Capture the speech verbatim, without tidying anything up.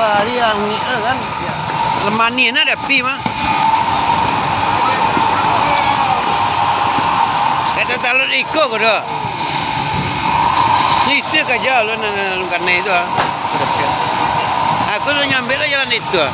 Hari yang ni kan. Lemah ni na ada pi mah. Kata talun iko ko doh. Itu kaja lo nan alun kanai tu ah. Aku tu nyambil lah jalan itu ah.